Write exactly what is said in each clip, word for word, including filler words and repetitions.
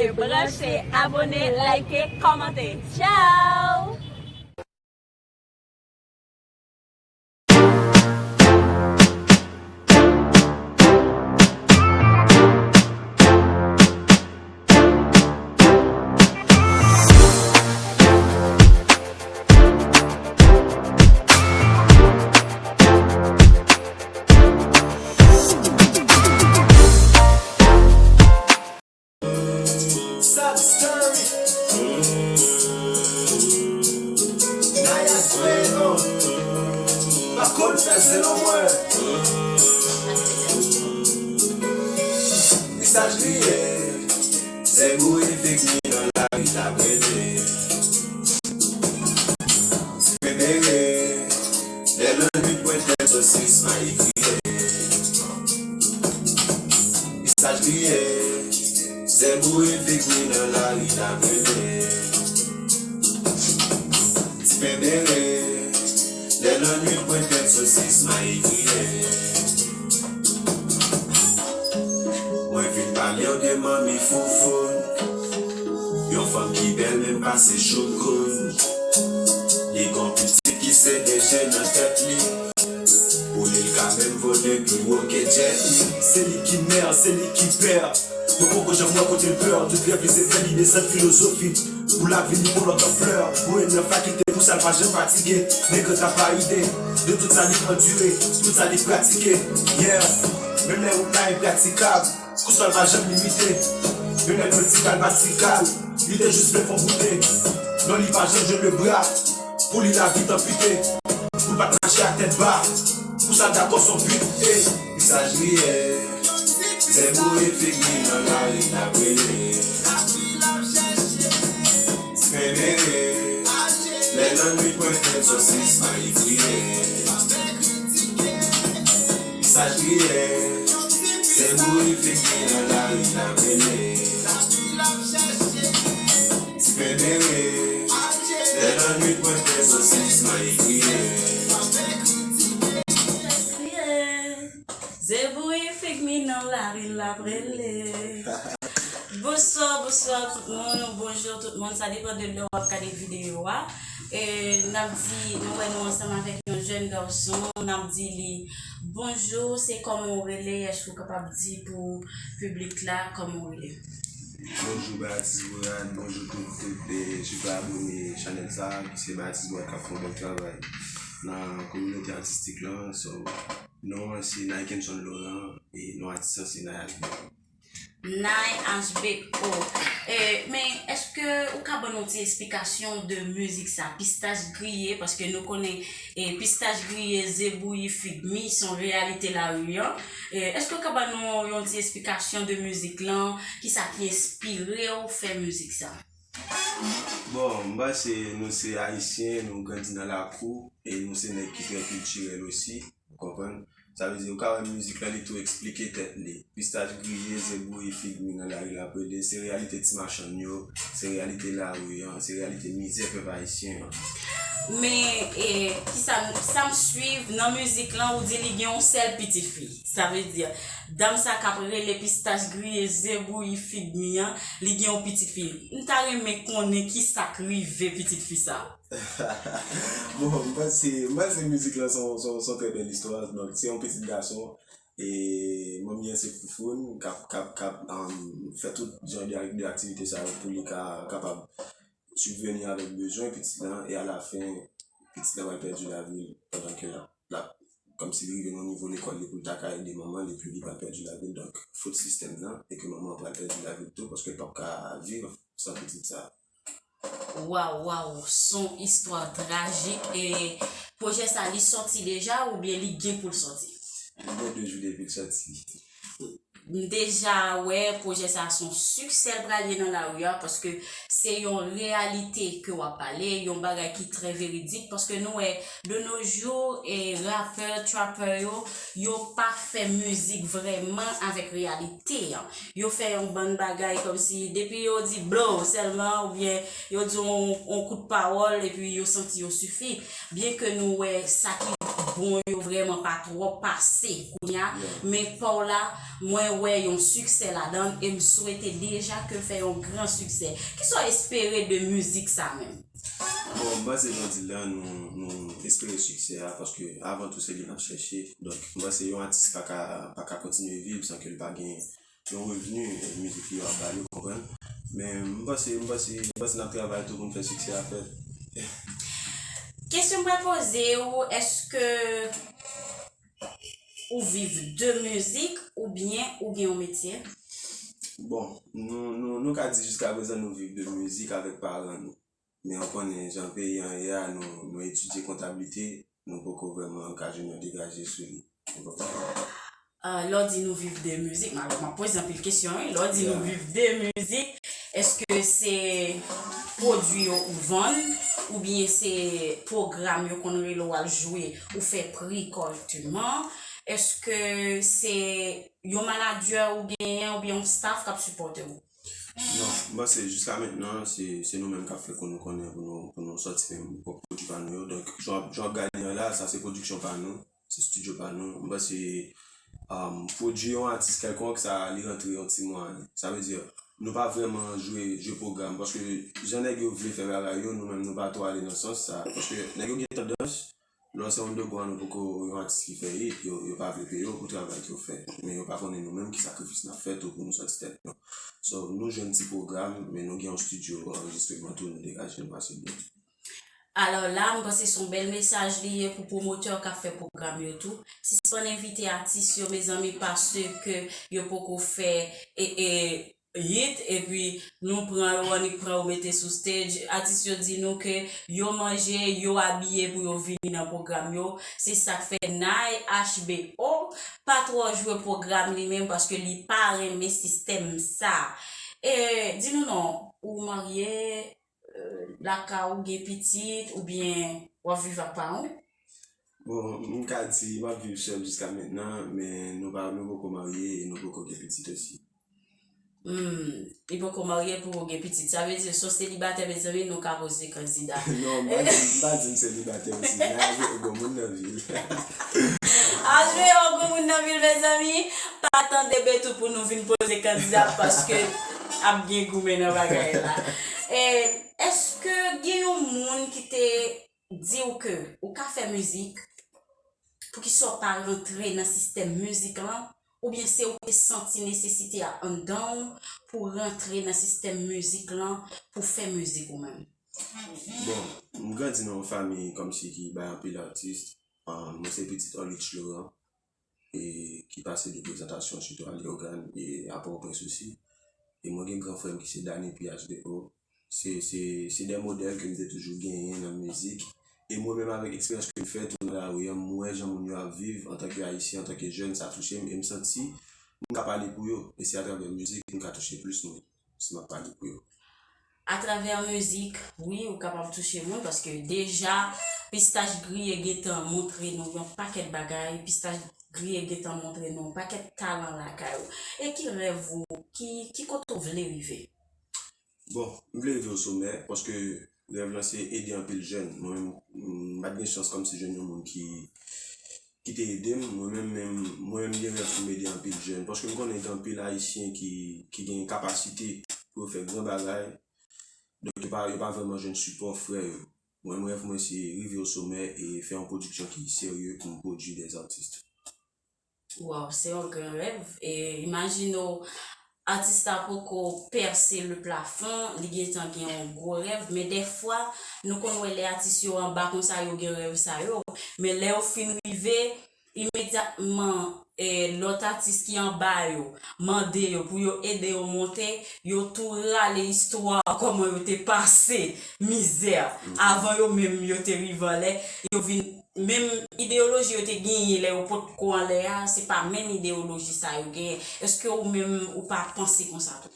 Rete branche, abone, like, kòmante. Tchao! Sad story. Naya Suedo. Pa konn fè selon mwen. Visaj griye. Zebou efekti nan lari la brele. Ti pen bere. Lè lannwit pwentèt sosis mayi griye. Visaj griye. Zebou efekti nan lari la brele. Ti pen bere. Lè lannwit pwentèt sosis mayi griye. Mwen vin pale w de manmi Foufoun. Yon fanm ki bèl menm pase Choukoun. Li gon pitit ki se de je nan tèt li. Pou li l ka menm vole pi wo ke djèt li. Se li ki mè, se li ki pè. Mwen poko janm wè kote l pè. Tout rèv li se fè li desann filozofi. Pou lavi li pran lòt anplè. Voye l nan fakilte pou sa l pa janm fatige. Nèg la pa ide de tout sa li andire, tout sa li pratike. Yeah. Menm lè wout la enpratikab, kout swa l pa janm limite. Menm lè politik la l pa si kal, li te jis vle fè w goute. Non, li pa janm jwenn lebra pou li lavi t anpite. Pou l pa t mache ak tèt ba, pou sa l dakò s on but. Ey, visaj griye. Zebou efekti nan lari la brele. Ti pen bere. Lè lannwit pwentèt sosis mayi griye. Visaj griye. Zebou efekti nan lari la brele. Ti pen bere. Lè lannwit pwentèt sosis mayi griye. Kriye. Zebou efekti nan lari la brele. Bonswa, bonswa tout moun, ou bonjou tout moun, sa depann de lè w ap gade videyo a. E, n ap di, nou wè nou ansanm avèk yon jèn gason, n ap di li bonjou, se kòman w rele, èske w kapab di pou piblik la kòman w rele? Bonjou, bay atis Boran, bonjou tout, tout, e, swiv abone chanèl sa, ki se bay atis Boran k ap fè yon bèl travay nan kominote atistik lan, so, non an se Nikenson Laurent, e non atis lan se Nayaj Boran. Nay H B O. E, men, èske ou ka ban nou ti esplikasyon de mizik sa, Pistach Griye, paske nou konnen, e, Pistach Griye, Ze Bouyi, Fig Mi, se yon reyalite lari an. E, èske ou ka ban nou yon ti esplikasyon de mizik lan, kisa ki enspire w fè mizik sa? Bon, m panse nou se Ayisyen, nou grandi nan lakou, e nou se nèg ki trè kiltirèl osi. Ou konprann? Sa vle di, ou ka wè mizik la, li tou eksplike tèt li. Pistach griye, ze bouyi, fig mi nan lari l ap rele, se reyalite ti machann yo, se reyalite lari an, se reyalite mizè pèp ayisyen an. Men, e, kisa, sa m swiv nan mizik lan, ou di li gen yon sèl pitit fi. Sa vle di, dam sa k ap rele Pistach griye, ze bouyi, fig mi an, li gen yon pitit fi. M ta renmen konnen kisa k rive pitit fi sa. Bon, m panse, m panse mizik lan se yon, se yon, se yon trè bèl istwa. Donk, se yon pitit gason. E manmi an se Foufoun, k ap, k ap, k ap, um, fè tout jan de, de aktivite sa yo pou li ka kapab sibveni avèk bezwen pitit lan. E alafen, pitit lan pral pèdi lavi l pandan ke l ap, l ap, kòmsi li rive nan yon nivo lekòl li pou l ta ka ede manman l, epi li pral pèdi lavi l. Donk, fot sistèm nan, e ke manman an pral pèdi lavi l tou, paske l p ap ka viv san pitit sa. Waw, waw, s on istwa trajik. E pwojè sa, li sòti deja oubyen li gen pou l sòti? Li gen de jou depi l sòti. M deja wè pwojè sa s on siksè l pral ye nan lari a, paske se yon reyalite ke w ap pale, yon bagay ki trè veridik, paske nou wè, de nos jours, e rapè, trapè yo, yo pa fè mizik vrèman avèk reyalite an. Yo fè yon bann bagay kòmsi depi yo di blow sèlman, oubyen yo di yon, yon kout pawòl, epi yo santi yo sifi. Byen ke nou wè sa ki bon yo vrèman pa twò pase kounye a, men pa w la, mwen wè yon siksè ladan l e m swete deja ke l fè yon gran siksè. Kisa w espere de mizik sa menm? Bon, m panse jan w di l la, nou, nou espere siksè a, paske avan tou se li n ap chèche. Donk, m panse yon atis pa ka, pa ka kontinye viv san ke l pa gen yon revni, eh, mizik li yo ap ba li, ou konprann? Men m panse, m panse, m panse n ap travay tou pou n fè siksè a fèt. Kesyon m pral poze w, èske ou viv de mizik oubyen ou gen yon metye? Bon, nou, nou, nou ka di jiska prezan nou viv de mizik avèk paran nou. Men ou konnen jan peyi an ye a, nou, nou etidye kontablite, nou poko vrèman ka jwenn yon degaje sou li. Nou poko. Ah, lè w di nou viv de mizik, m ap poze anpil kesyon, wi. Lè w di nou viv de mizik, èske se pwodui yo ou vann, oubyen se pwogram yo konn rele w al jwe, ou fè pri kòrèkteman? Èske se yon manadjè ou genyen oubyen yon staff k ap sipòte w? Non, m panse jiska mentnan, se, se nou menm k ap fè kou nou konnen pou nou, pou nou sòti menm pwòp pwodui pa nou yo. Donk, jan w ap, jan w ap gade an la, sa se pwodiksyon pa nou, se estidyo pa nou. M panse, um, pwodui yon atis kèlkonk, sa li rantre yon ti mwa. Sa vle di, nou pa vrèman jwe, jwe pwogram. Paske jan nèg yo vle fè bagay yo, nou menm nou pa twò ale nan sans sa. Paske nèg yo gen tandans, lè w se underground ou poko yon atis ki fè hit, yo, yo pa vle peye w pou travay ke w fè. Men yo pa konnen nou menm ki sakrifis n ap fè tou pou nou sòti tèt nou. So, nou jwenn ti pwogram, men nou gen yon estidyo anrejistreman tou, nou degaje nou ase byen. Alò la, m panse se yon bèl mesaj li ye pou pwomotè k ap fè pwogram yo tou. Sispann envite atis yo, mezanmi, paske yo poko fè e, e, hit, epi nou pran yo, annik pran yo mete sou stage. Atis yo di nou ke yo manje, yo abiye pou yo vini nan pwogram yo. Se sa k fè Nay H B O pa twò jwe pwogram li menm, paske li pa renmen sistèm sa. E, di nou non, ou marye, eh, lakay ou gen pitit, oubyen w ap viv ak paran w? Bon, m ka di m ap viv sèl jiska mentnan, men nou pa, nou poko marye e nou poko gen pitit osi. Hmm, li poko marye, poko gen pitit. Sa vle di, si w selibatè, mezanmi, nou ka poze kandida. Non, m pa di, m pa di m selibatè osi. Nan, H B O gon moun nan vil. H B O gon moun nan vil, mezanmi. Pa tande Betou pou nou vin poze kandida, paske ap gen goumen nan bagay la. E, èske gen yon moun ki te di w ke ou ka fè mizik, poukisa w pa rantre nan sistèm mizik lan, oubyen se ou te santi nesesite a anndan w pou rantre nan sistèm mizik lan, pou fè mizik ou menm? Bon, m grandi nan yon fanmi kòmsi ki bay anpil atis. Ah, mwen se pitit Orlich Laurent, e ki pase de prezantasyon sitou a Leyogàn e a Pòtoprens osi. E mwen gen gran frè m ki se Dany P H B O. Se, se, se de modèl ke m te toujou genyen nan mizik. E mwen menm avèk eksperyans ke m fè tou nan lari an, m wè jan moun yo ap viv antanke Ayisyen, antanke jèn, sa touche m e m santi m ka pale pou yo. E se atravè mizik m ka touche plis moun si m ap pale pou yo. Atravè mizik, wi, ou kapab touche moun, paske deja Pistach Griye gentan montre nou yon pakèt bagay, Pistach Griye gentan montre nou yon pakèt talan lakay ou. E ki rèv ou, ki, ki kote ou vle rive? Bon, m vle rive o somè, paske rèv lan se ede anpil jèn. Mwen menm, m pa t gen chans kòmsi jwenn yon moun ki, ki te ede m. Mwen menm, menm, mwen menm gen rèv pou m ede anpil jèn. Paske m konnen gen anpil Ayisyen ki, ki gen kapasite pou yo fè gran bagay. Donk, yo pa, yo pa vrèman jwenn sipò frè yo. Mwen, rèv mwen se rive o somè e fè yon pwodiksyon ki serye pou m pwodui dè atis. Waw, se yon gran rèv. E imajine w, atis la poko pèse le plafon, li gentan gen yon gwo rèv. Men dèfwa, nou konn wè lè atis yo anba konsa, yo gen rèv sa yo. Men lè yo fin rive, imedyatman, e, lòt atis ki anba yo mande yo pou yo ede yo monte, yo tou rale istwa kòman yo te pase mizè avan yo menm yo te rive anlè. Yo vin, menm ideyoloji yo te genyen lè yo potko anlè a, se pa menm ideyoloji sa yo genyen. Èske ou menm ou pa panse konsa tou?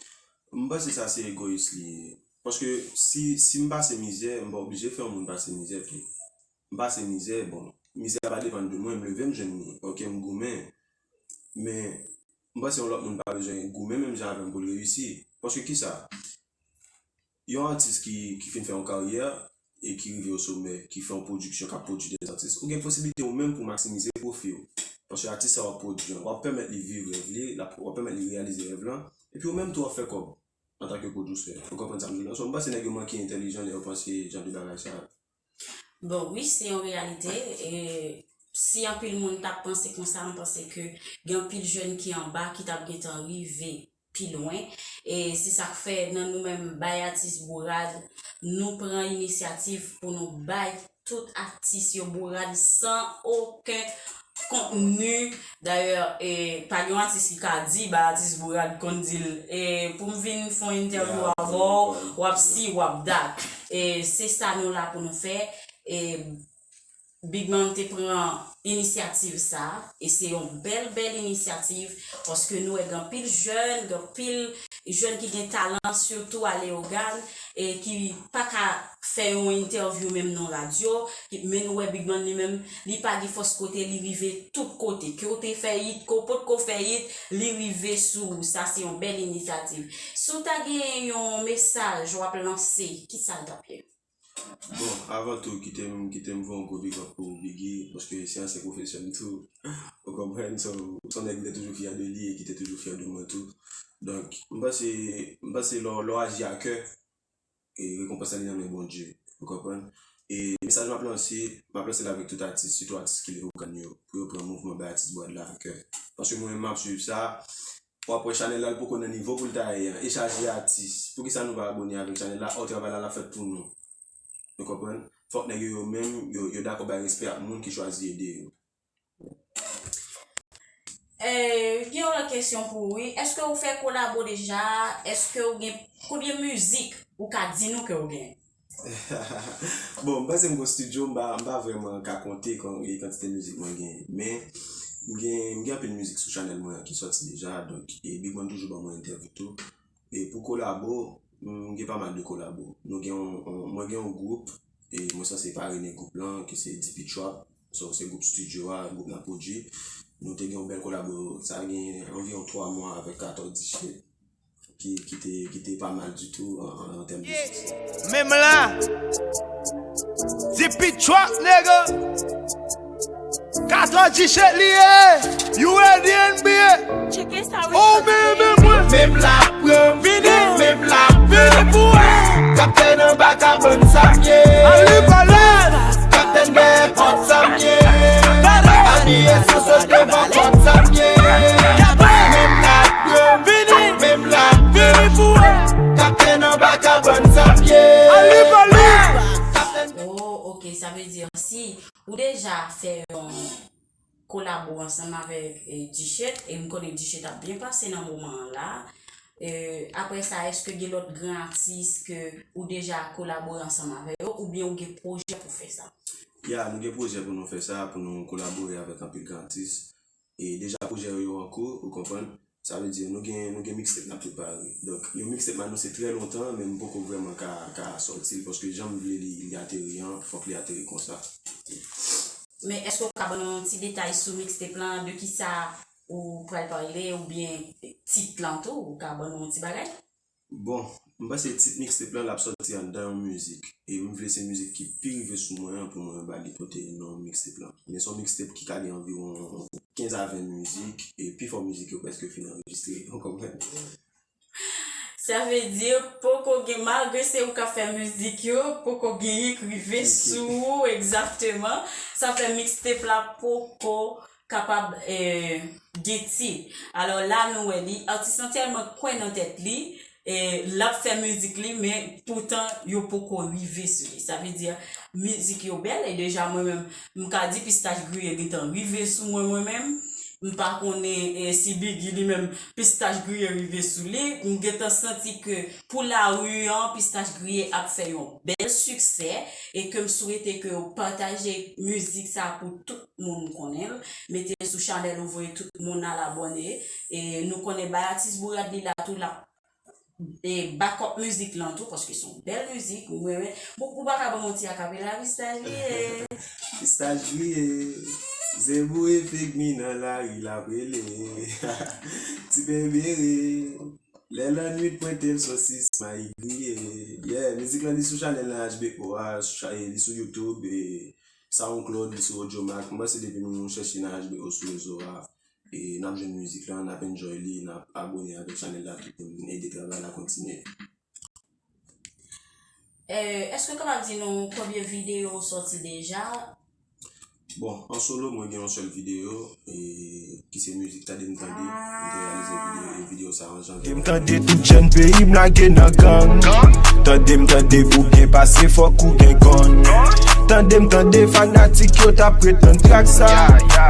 M panse sa se egoyis li ye. Paske si, si m pase mizè, m pa oblije fè yon moun pase mizè tou. M pase mizè, bon, mizè a pa depann de mwen, m leve m jwenn li. Oke, m goumen. Men, m panse yon lòt moun pa bezwen goumen menm jan avè m pou l reyisi. Paske kisa? Yon atis ki, ki fin fè yon karyè e ki rive o somè, ki fè yon pwodiksyon, k ap pwodui dè atis, ou gen posibilite ou menm pou w maksimize pwofi w. Paske atis sa w ap pwodui an, w ap pèmèt li viv rèv li, l ap, w ap pèmèt li reyalize rèv lan, epi ou menm tou w ap fè kòb antanke pwodisè. Ou konprann sa m di w la? So, m panse nèg yo manke entèlijan lè yo panse jan de bagay sa. Bon, wi, se yon reyalite. E si anpil moun t ap panse konsa, m panse ke gen anpil jèn ki anba ki t ap gentan rive pi lwen. E se sa k fè nan nou menm Bay Atis Bourad, nou pran inisyativ pou nou bay tout atis yo bourad san okenn kontni. Dayè, e, pa gen yon atis ki ka di bay atis bourad konn di l, e, pou m vin fè yon entèvyou avè w, w ap si, w ap dat. E se sa nou la pou nou fè. E Big Man te pran inisyativ sa, e se yon bèl, bèl inisyativ, paske nou wè gen anpil jèn, gen anpil jèn ki gen talan, sitou a Leyogàn, e ki pa ka fè yon entèvyou menm nan radyo, men nou wè Big Man li menm, li pa gen fòs kote, li rive tout kote. Ke w te fè it, ke w potko fè it, li rive sou ou. Sa se yon bèl inisyativ. Si w ta gen yon mesaj w ap lanse, kisa l t ap ye? Bon, avan tou, kite m, kite m voye yon gwo big up pou Biggy, paske se ansyen pwofesè m tou. Ou konprann? So, se yon nèg m te toujou fyè de li e ki te toujou fyè de mwen tou. Donk, m panse, m panse lè w, lè w aji a kè, e rekonpans lan li nan men Bondye. Ou konprann? E mesaj m ap lanse, m ap lanse l avèk tout atis, sitou atis ki Leyogàn yo, pou yo pran mouvman Bay Atis Bourad la a kè. Paske mwen menm m ap swiv sa, w ap wè chanèl la, li poko nan nivo pou l ta ye an. E chaje atis. Poukisa nou pa abòne avèk chanèl la? Ò, travay la, l ap fèt pou nou. Ou konprann? Fòk nèg yo, yo menm, yo, yo dakò bay respè ak moun ki chwazi ede yo. E, gen yon lòt kesyon pou ou, wi. Èske ou fè kolabo deja? Èske ou gen, konbyen mizik ou ka di nou ke ou gen? Bon, m panse m gon estidyo, m pa, m pa vrèman ka konte kan-, e kantite mizik mwen gen. Men, m gen, m gen anpil mizik sou chanèl mwen an ki sòti deja, donk, e Big Man toujou ban mwen entèvyou tou. E pou kolabo, m gen pa mal de kolabo. Nou gen yon, yon, mwen gen yon gwoup, e mwen sanse parene gwoup lan, ki se D P Trap. So, se gwoup estidyo a, gwoup n ap pwodui. Nou te gen yon bèl kolabo, sa gen anviwon twa mwa avèk Katò Diche. Ki, ki te, ki te pa mal ditou an, an, an tèm de siksè. Menm la, D P Trap, nègè. Katò Diche li ye. You ready, N B A? Tcheke sa, wi. Oh, men, men, mwen. Menm la, pran vini. Menm la, vini pou wè. Kaptèn anba kabann sa m ye. Ali Palèd. Kaptèn dèyè pòt sa m ye. Abiye sou sot devan pòt sa m ye. Menm la, pran vini. Menm la, vini pou wè. Kaptèn anba kabann sa m ye. Ali Palèd. Oh, ok, sa vle di si ou deja fè yon kolabo ansanm avèk, e, Dichet, e m konnen Dichet ap byen pase nan moman an la. E, apre sa, èske gen lòt gran atis ke ou deja kolabore ansanm avè yo, oubyen ou gen pwojè pou fè sa? Ya, nou gen pwojè pou nou fè sa, pou nou kolabore avèk anpil gran atis. E deja pwojè yo an kou, ou konprann? Sa vle di, nou gen, nou gen mixtape n ap prepare. Donk, yon mixtape m anonse trè lontan, men m poko vrèman ka, ka sòti l, paske jan m vle li, li ateri an, fòk li ateri konsa. Men èske ou ka ban nou yon ti detay sou mixtape lan, de kisa ou pral pale, oubyen tit lan tou, ou ka ban nou yon ti bagay? Bon, m panse tit mixtape lan, l ap sòti anndan yon mizik. E m vle se mizik ki pi rive sou mwen an pou mwen ba li pote non mixtape lan. Men se yon mixtape ki ka gen anviwon kenz a ven mizik, e pifò mizik yo prèske fin anrejistre, ou konprann? Sa vle di, poko gen, malgre se ou k ap fè mizik yo, poko genyen k rive sou ou egzakteman. Sa fè mixtape la poko kapab, eh, gen tit. Alò la nou wè li, atis lan tèlman kwè nan tèt li, eh, l ap fè mizik li, men poutan yo poko rive sou li. Sa vle di, mizik yo bèl, e deja mwen menm, m ka di Pistach Griye gentan rive sou mwen, mwen menm. M pa konnen, eh, si Biggy li menm, Pistach Griye rive sou li. M gentan santi ke pou lari an, Pistach Griye ap fè yon bèl siksè, e ke m swete ke w pataje mizik sa pou tout moun konnen l. Mete l sou chanèl ou, voye tout moun al abòne. E nou konnen bay atis Bourad li la tou, l ap, e, back up mizik lan tou, paske se yon bèl mizik, ou renmen. Bon, ou pa ka ban m yon ti akapela, Pistach Griye? Pistach Griye, Zebou e Fig mi nan lari l ap rele. Ti bebere, lè lannwit pwente l sosis mayi griye. Yeah, mizik lan li sou chanèl nan H B O a, sou cha-, e, li sou YouTube, e, SoundCloud, li sou Audiomack. M panse depi nou chèche Nay H B O sou rezo a, e n ap jwenn mizik la, n ap enjoy li, n ap abone avèk chanèl la tou pou n ede travay la kontinye. Eh, èske w kapab di nou konbyen videyo w sòti deja? Bon, an solo, mwen gen yon sèl videyo, e, ki se mizik Tande m tande. M te reyalize videyo, e videyo sa an janvye. Tande m tande tout jèn peyi m lage nan gang. Tande m tande pou byen pase fòk ou gen gòn. Tande m tande fanatik yo t ap ret nan trak sa.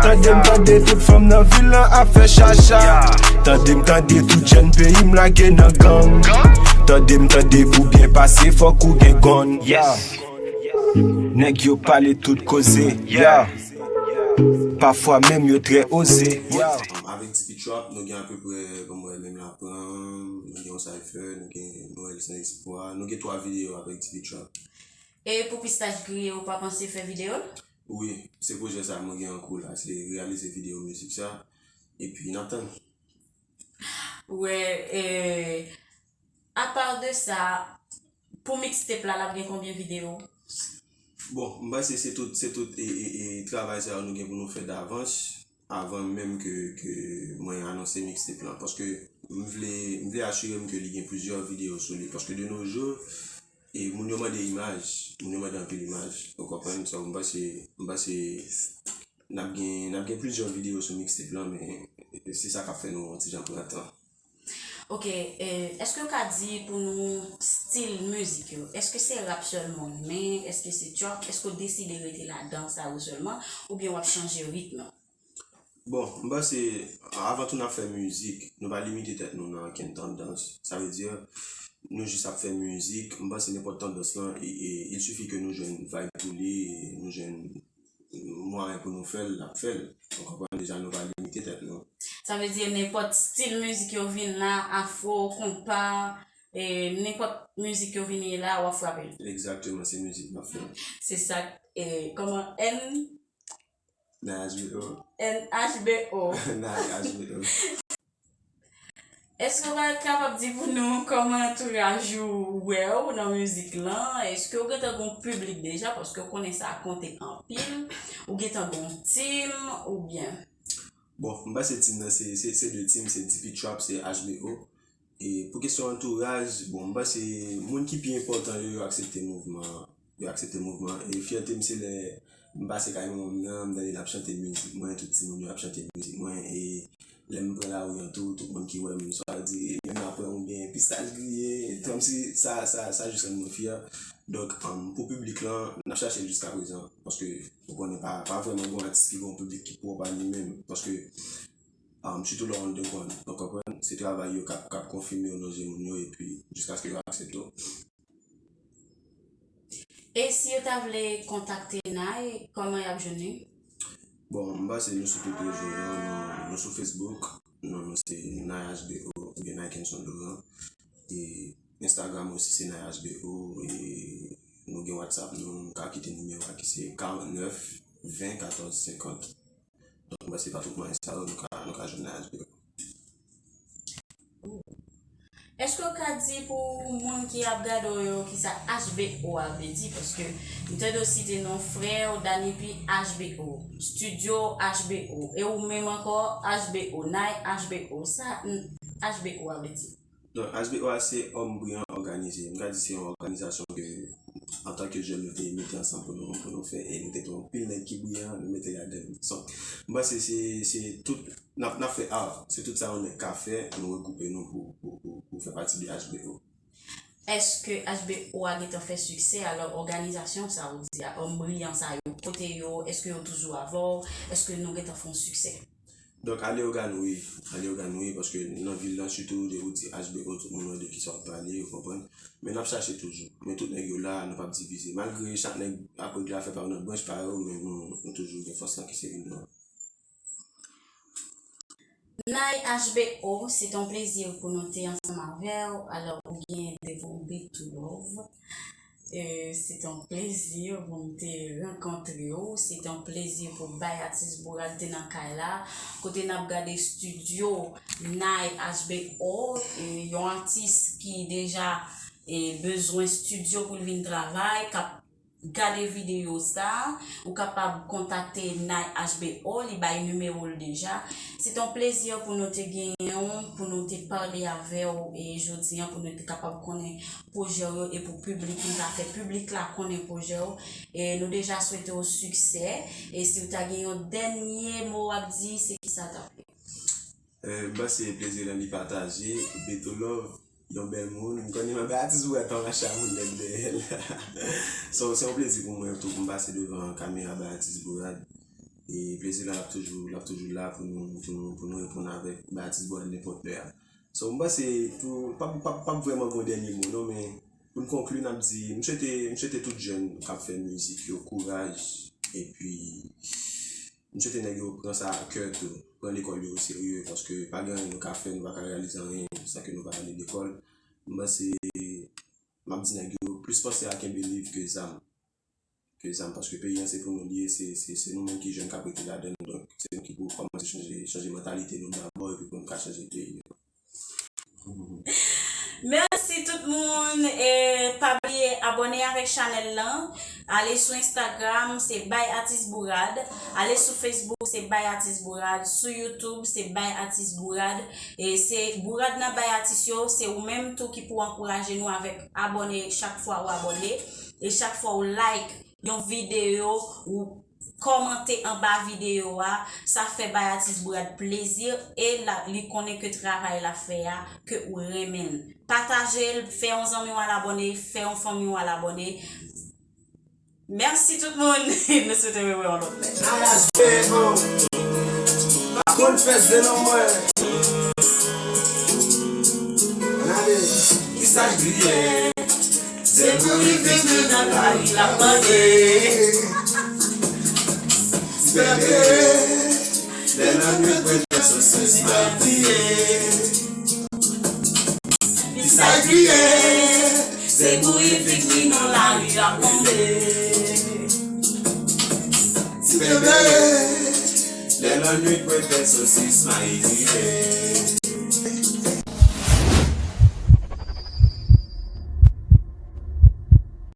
Tande m tande tout fanm nan vil lan ap fè chacha. Tande m tande tout jèn peyi m lage nan gang. Tande m tande pou byen pase fòk ou gen gòn. Yeah. Nèg yo pale tout koze, yeah. Pafwa menm yo trè oze, yeah. Avèk D P Trap, nou gen apeprè, bon, mwen menm la pran, nou gen yon cypher, nou gen Noël Sans Espoir, nou gen twa videyo avèk D P Trap. E pou Pistach Griye, ou pa panse fè videyo l? Wi, se pwojè sa mwen gen an kou la, se reyalize videyo mizik sa, epi n ap tann. Wè, eh, apa de sa, pou mixtape la, l ap gen konbyen videyo? Bon, m panse se tout, se tout e, e, e, travay sa yo nou gen pou nou fè davans, avan menm ke, ke mwen anonse mixtape lan. Paske m vle, m vle asire m ke li gen plizyè videyo sou li. Paske de nos jours, e moun yo mande imaj, moun yo mande anpil imaj. Ou konprann? So, m panse, m panse n ap gen, n ap gen plizyè videyo sou mixtape lan, men se sa k ap fè nou yon ti jan pran tan. Ok, eh, èske w ka di pou nou stil mizik yo? Èske se rap sèlman w renmen? Èske se trap? Èske w deside rete ladan sa yo sèlman? Oubyen w ap chanje ritm? Bon, m panse, avan tou n ap fè mizik, nou pa limite tèt nou nan okenn tandans. Sa vle di, nou jis ap fè mizik, m panse nenpòt tandans lan, e, e, il suffit ke nou jwenn vibe pou li, e nou jwenn mwayen pou nou fè l, n ap fè l. Ou konprann deja, nou pa limite tèt nou. Sa vle di nenpòt stil mizik yo vin la, afro, konpa, e nenpòt mizik yo vini la, w ap frape l. Egzakteman, se mizik n ap fè. Se sa, e, kòman N N H B O. N H B O. N H B O. Èske w kapab di pou nou kòman antouraj ou wè w nan mizik lan? Èske w gentan gon piblik deja? Paske w konnen sa konte anpil. Ou gentan gon team oubyen? Bon, m panse team nan se, se, se de team, se D P Trap, se H B O. E pou kesyon antouraj, bon, m panse moun ki pi enpòtan yo, yo aksepte mouvman an. Yo aksepte mouvman an. E fyète m se lè m pase kay manman m nan, m tande l ap chante mizik mwen, tout timoun yo ap chante mizik mwen. E lè m pran lari an tou, tout moun ki wè m, swa di, "Menm apre oubyen Pistach Griye", kòmsi sa, sa, sa jis rann mwen fyè. Donk, um, pou piblik lan, n ap chache l jiskaprezan. Paske, ou konnen, pa, pa vrèman gon atis ki gon piblik ki pwòp a li menm. Paske, um, sitou lè w underground, ou konprann? Se travay yo k ap, k ap konfime w nan je moun yo, epi jiskaske yo aksepte w. E si yo ta vle kontakte Nay, kòman y ap jwenn li? Bon, m panse nou sou tout rezo yo, nou, nou sou Facebook, non nou se Nay H B O, oubyen Nay Kenson Laurent. E Instagram osi se Nay H B O, e nou gen WhatsApp, nou ka kite nimewo a ki se karant nèf, ven, katòz, senkant. Donk, m panse pa tout mwayen sa yo, nou ka, nou ka jwenn Nay H B O. Èske w ka di pou moun ki ap gade w yo kisa H B O a vle di? Paske m tande w site non frè w, Danipi H B O, Studio H B O, e ou menm ankò H B O, Nay H B O. Sa, mm, H B O a vle di? Donk, H B O a se Homme Brillant Organisé. M ka di se yon òganizasyon ke, antanke jèn, nou te mete ansanm pou nou, pou nou fè, e nou te gen yon pil nèg ki briyan, nou mete ladan l. So, m panse se, se tout, n ap, n ap fè art. Se tout sa yon nèg ka fè, nou regwoupe nou pou, pou, pou, pou fè pati de H B O. Èske H B O a gentan fè siksè? Alò, òganizasyon sa ou di a, Homme Brillant sa yo, kote yo, èske yo toujou avè w? Èske nou gentan fè yon siksè? Donk, a Leyogàn, wi. A Leyogàn, wi, paske nan vil lan, sitou, lè ou di H B O, tout moun wè de kisa w ap pale, ou konprann. Men n ap chache toujou. Men tout nèg yo la, nou p ap divize. Malgre chak nèg ap regle afè pa yo nan branch pa yo, men nou, nou toujou gen fòs lan ki se vil nou an. Nay H B O, se t on plezi pou nou te ansanm avè w. Alò, ou gen devan w big to love. Euh, se t on plezi pou m te rankontre w. Se t on plezi pou Bay Atis Bourad te nan kay la, kote n ap gade estidyo Nay H B O, e yon atis ki deja, e, bezwen estidyo pou l vin travay, k ap gade videyo sa, ou kapab kontakte Nay H B O, li bay nimewo l deja. Se te yon plezi pou nou te genyen w, pou nou te pale avè w, e jodi a, pou nou te kapab konnen pwojè w yo, e pou piblik nou ka fè piblik la konnen pwojè w. E nou deja swete w siksè. E si w ta gen yon dènye mo w ap di, se kisa, tanpri? Eh, m panse plezi lan li pataje. Beto Love, yon bèl moun. M konnen m ap bay atis Bourad pa mache a moun nèt dèyè l. So, se yon plezi pou mwen tou pou m pase devan kamera bay atis Bourad. E plezi lan l ap toujou, l ap toujou la pou nou, pou nou, pou nou reponn avèk bay atis Bourad nenpòt lè a. So, m panse pou, p ap, p ap, p ap vrèman gen yon dènye mo non, men pou n konkli, n ap di, m swete, m swete tout jèn k ap fè mizik yo kouraj, epi m swete nèg yo pran sa a kè tou, pran lekòl yo oserye, paske pa gen anyen nou ka fè, nou pa ka reyalize anyen san ke nou pa ale lekòl. M panse, m ap di nèg yo plis panse a kenbe liv ke zam. Ke zam, paske peyi an se pou nou li ye, se, se, se nou menm ki jèn k ap rete ladan l, donk se nou ki pou kòmanse chanje, chanje mantalite nou dabò, epi pou nou ka chanje peyi an. Mèsi tout moun, e pa bliye abòne avèk chanèl lan. Ale sou Instagram, se Bay Atis Bourad. Ale sou Facebook, se Bay Atis Bourad. Sou YouTube, se Bay Atis Bourad. E se Bourad nan Bay Atis yo, se ou menm tou ki pou ankouraje nou avèk abòne chak fwa ou abòne. E chak fwa ou like yon videyo, ou kòmante anba videyo a, sa fè Bay Atis Bourad plezi, e la, li konnen ke travay l ap fè a, ke ou renmen l. Pataje l, fè yon zanmi w al abòne, fè yon fanmi w al abòne. Mèsi tout moun, nou swete rewè yon lòt lè. Alas Bebo, pa konn fè zen non mwen. Ann ale, kisa k griyen? Se pou li vin nan lari l ap mande. Ti bebe, lè lannwit prete sosis m ap kriye. Kisa k griyen? Se pou li vin nan lari l ap mande. Ti bebe, lè lannwit prete sosis m ap kriye.